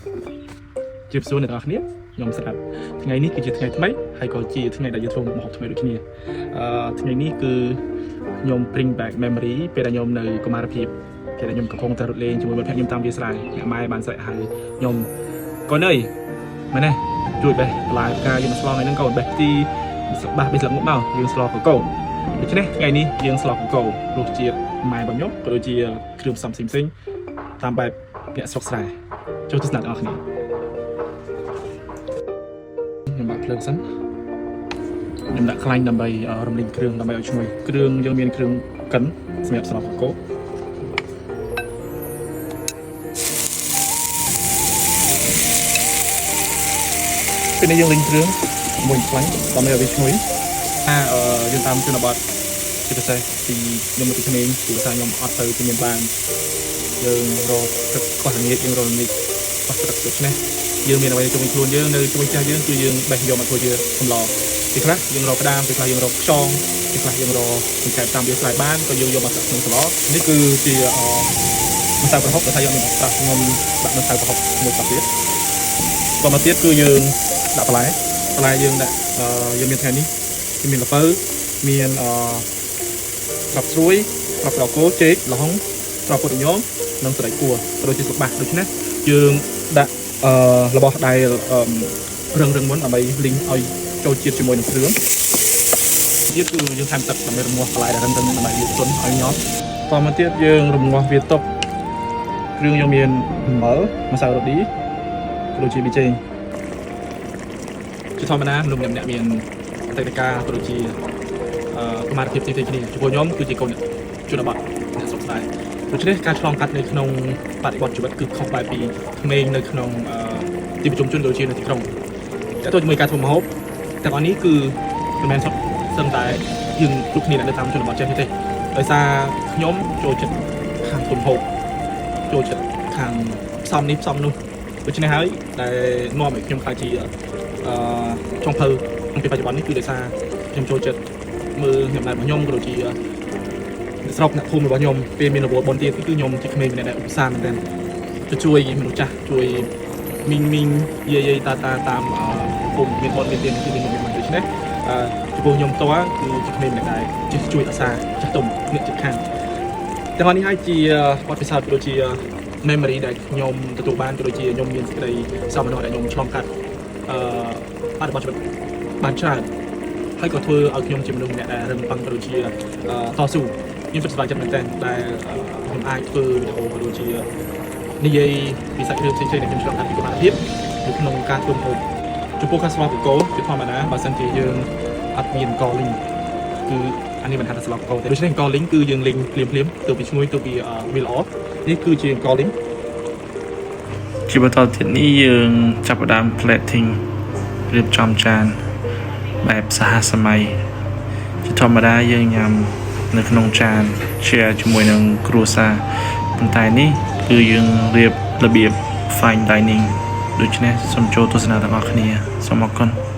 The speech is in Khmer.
ជម្រាបសួរអ្នកទាំងអស់គ្នាខ្ញុំស្រាប់ថ្ងៃនេះគឺជាថ្ងៃថ្មីហើយក៏ជាថ្ងៃដែលយើងធ្វើមុខម្ហូបថ្មីដូចគ្នាថ្ងៃនេះគឺខ្ញុំ bring back memory ពេលដែលខ្ញុំនៅកុមារភាពពេលដែលខ្ញុំកំពុងតែរត់លេងជាមួយមិត្តភក្តិខ្ញុំតាមវាលស្រែអ្នកម៉ែបានស្រែកហៅខ្ញុំកូនអើយមែនទេជួយបេះបន្លែផ្កាយើងមកស្លថ្ងៃហ្នឹងកូនបេះទីបាសបេះស្លឹកមុខមកយើងស្លកកកូដូច្នេះថ្ងៃនេះយើងស្លកកករសជាតិម៉ែរបស់ខ្ញុំក៏ដូចជាគ្រឿងផ្សំផ្សេងៗតាមបែបអ្នកស្រុកស្រែចូលទស្សនាទាំងអស់គ្នា ខ្ញុំបាក់ភ្លើងសិនខ្ញុំដាក់ខ្លាញ់ដើម្បីរំលីងគ្រឿងដើម្បីឲ្យឈ្ងុយគ្រឿងយើងមានគ្រឿងកិនសម្រាប់ស្លកកកពេលនេះយើងលីងគ្រឿងមួយខ្លាញ់ដើម្បីឲ្យវាឈ្ងុយថាយើងតាមជនបទជាពិសេសពីខ្ញុំមកពីក្មេងព្រោះថាខ្ញុំអត់ទៅជំនាញបានយើងរកទឹកខ្វះល្ងាចយើងរកល្ងាចខ្វះទឹកដូច្នេះ យើងមានអ្វីជុំវិញខ្លួនយើងនៅជុំវិញផ្ទះយើងគឺយើងបេះយកមកធ្វើជាសម្លពេលខ្លះយើងរកក្តាមពេលខ្លះយើងរកខ្យងពេលខ្លះយើងរកកង្កែបតាមវាលស្រែបានក៏យើងយកមកដាក់ក្នុងសម្លនេះគឺជាអម្សៅប្រហុកដែលថាយើងមានប្រាស់ខ្ញុំដាក់ម្សៅប្រហុកមួយស្លាបទៀតតមកទៀតគឺយើងដាក់បន្លែបន្លែយើងដាក់យើងមានថ្ងៃនេះគឺមានល្ពៅមានត្រប់ស្រួយត្រប់ក្រកគោចេកល្ហុងត្រប់ពុតញោមនិងសណ្តែកគួរក៏ដូចជាស្លឹកបាសដូច្នេះយើងដាក់ របស់ដែលអឺរឹងរឹងមុនដើម្បីលីងឲ្យចូលជាតិជាមួយនឹងគ្រឿងទៀតគឺយើងថែមទឹកដើម្បីរំងាស់បន្លែដែលរឹងរឹងដើម្បីវាទន់ឲ្យញាត់តមកទៀតយើងរំងាស់វាទុកគ្រឿងយើងមានអំបិលម្សៅរ៉ូឌីក៏ដូចជាប៊ីចេងជាធម្មតាមនុស្សម្នាក់ៗមានអតីតកាលក៏ដូចជាកុមារភាពផ្សេងៗគ្នាចំពោះខ្ញុំគឺជាកូនជនបទអ្នកស្រុកស្រែដូច្នេះការឆ្លងកាត់នៅក្នុងបរិបទជីវិតគឺខុសបែបពីក្មេងនៅក្នុងទីប្រជុំជនដូចជានៅទីក្រុងតើតើជាមួយការធ្វើម្ហូបទាំងអស់នេះគឺមិនមែនសុទ្ធសឹងតែយើងគ្រប់គ្នានៅតាមជនបទចេះទេដោយសារខ្ញុំចូលចិត្តខាងធ្វើម្ហូបចូលចិត្តខាងផ្សំនេះផ្សំនោះដូច្នេះហើយដែលនាំឲ្យខ្ញុំក្លាយជាចុងភៅក្នុងពេលបច្ចុប្បន្ននេះគឺដោយសារខ្ញុំចូលចិត្តមើលខ្ញុំដែររបស់ខ្ញុំក៏ដូចជាអ្នកស្រុកអ្នកភូមិរបស់ខ្ញុំពេលមានរវល់បុណ្យទៀតគឺខ្ញុំជាក្មេងម្នាក់ដែលឧស្សាហ៍មែនទែនទៅជួយមនុស្សចាស់ជួយ មីងមីងយាយយាយតាតាតាមភូមិមានបុណ្យមានទានគឺមានមានដូច្នេះចំពោះខ្ញុំផ្ទាល់គឺជាក្មេងម្នាក់ដែលចេះជួយអាសាចាស់ទុំអ្នកជិតខាងទាំងអស់នេះហើយជាបទពិសោធន៍ក៏ដូចជា memory ដែលខ្ញុំទទួលបានក៏ដូចជាខ្ញុំមានសេចក្តីសោមនស្សដែលខ្ញុំឆ្លងកាត់បរិបទជីវិតបានច្រើនហើយក៏ធ្វើឲ្យខ្ញុំជាមនុស្សម្នាក់ដែលរឹងប៉ឹងក៏ដូចជាតស៊ូខ្ញុំពិតសប្បាយចិត្តមែនទែនដែលខ្ញុំអាចធ្វើវីដេអូក៏ដូចជា និយាយពីសាច់រឿងផ្សេងៗដែលខ្ញុំឆ្លងកាត់ពីកុមារភាពនៅក្នុងការធ្វើម្ហូបចំពោះការស្លកកូជាធម្មតាបើសិនជាយើងអត់មានអង្ករលីងគឺអានេះមិនហៅថាស្លកកូទេដូច្នេះអង្ករលីងគឺយើងលីងភ្លាមភ្លាមទៅពីឈ្ងុយទៅពីវាល្អនេះគឺជាអង្ករលីង ជាបន្តទៀតនេះយើងចាប់ផ្ដើម plating រៀបចំចានបែបសហសម័យជាធម្មតាយើងញ៉ាំនៅក្នុងចាន share ជាមួយនឹងគ្រួសារប៉ុន្តែនេះគឺយើងរៀបរបៀប fine dining ដូច្នេះសូមចូលទស្សនាទាំងអស់គ្នាសូមអរគុណ។